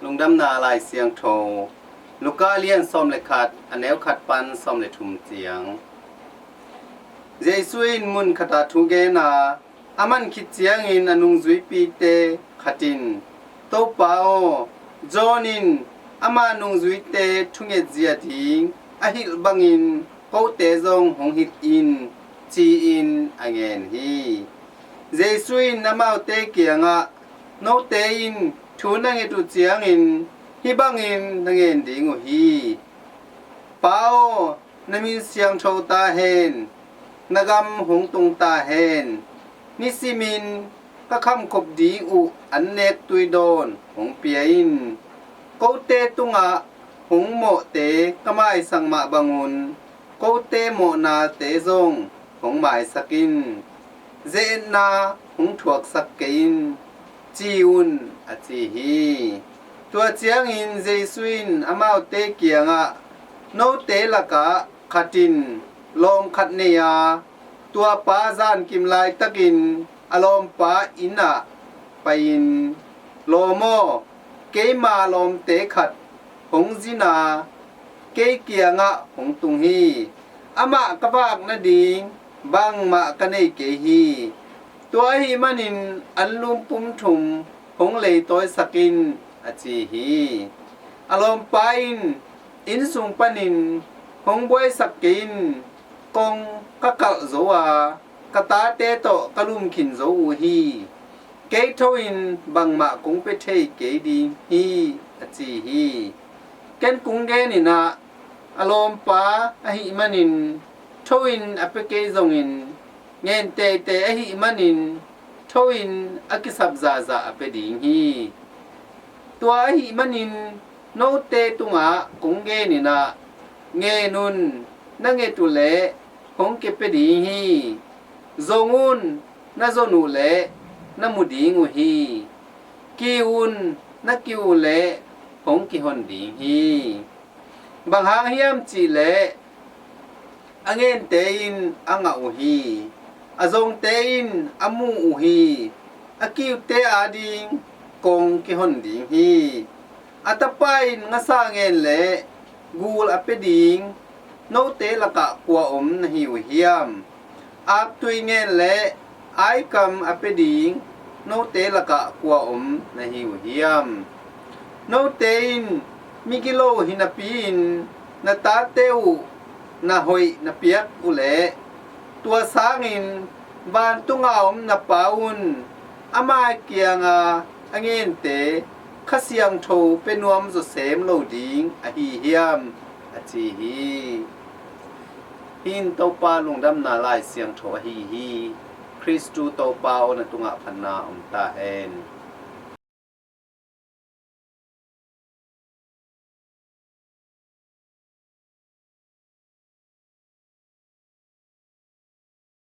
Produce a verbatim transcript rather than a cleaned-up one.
Lungdamna Lai Siangtho, Luka lian sawm le khat, a neu khat pan sawm le thum ciang. Jesu in mun khatah thu gen a, a man khit ciangin a nungzuipite khat in, "Topa aw, John in ama nungzuite thungetzia ding a hilh bangin kote zong hong hilh in," ci-in a ngen hi. Jesu in amaute kiangah, "Note in thu na nget uh ciangin hih bangin na ngen ding uh hi: 'Pa aw, na min siangtho ta hen, na gam hong tung ta hen, nisimin ka khamkhop ding uh an nek tuidawn hong pia in. Kote tungah hong mawhte ka maisak mah bangun, kote mawhnate zong hong maisak in. Ze-etna hong thuaksak kei in,' ci un," a ci hi. Tua ciangin Jesu in amaute kiangah, "Note lakah khat in lawm khat nei a, tua pa zankim laitakin a lawmpa inn ah pai-in, 'Lawm aw, keima lawmte khat hong zin a, kei kiangah hong tung hi. Amah ka vak nading bangmah ka nei kei hi. Tua ahih manin anlum pum thum hong leitawisak in,' a ci hi. A lawmpa in, "Inn sung panin hong buaisak kei in. Kong ka kalh zo a, ka tate tawh ka lum khin zo uh hi. Kei tho-in bangmah kong pia thei kei ding hi," a ci hi. Ken kong genin ah, a lawmpa ahih manin tho-in a pia kei zongin, ngen teitei ahih manin tho-in a kisap zahzah a pia ding hi. Tua ahih manin note tungah kong genin ah, ngen un, na nget uh leh hong kipia ding hi. Zong un, na zon uh leh na mu ding uh hi. Kiu un, na kiu uh leh hong kihon ding hi. Bang hang hiam cih leh, a ngente in a ngah uh hi, a zongte in a mu uh hi. A kiute ading kong kihon ding hi. A tapa in ngasa ngen leh gul a pia ding note lakah kua om na hi uh hiam? Aktui ngen leh aikam a pia ding note lakah kua om na hi uh hiam? Note in migilo hi napi-in na tate uh na hoih na piak uh leh, tua sangin vantunga om na Pa un ama kianga a ngente Kha Siangtho pia nuam zawsem lo ding ahi hiam? a ci hi. Hih in Topa Lungdamna Lai Siangtho ahi hi. Khristu Topa aw, na tungah phatna om ta hen.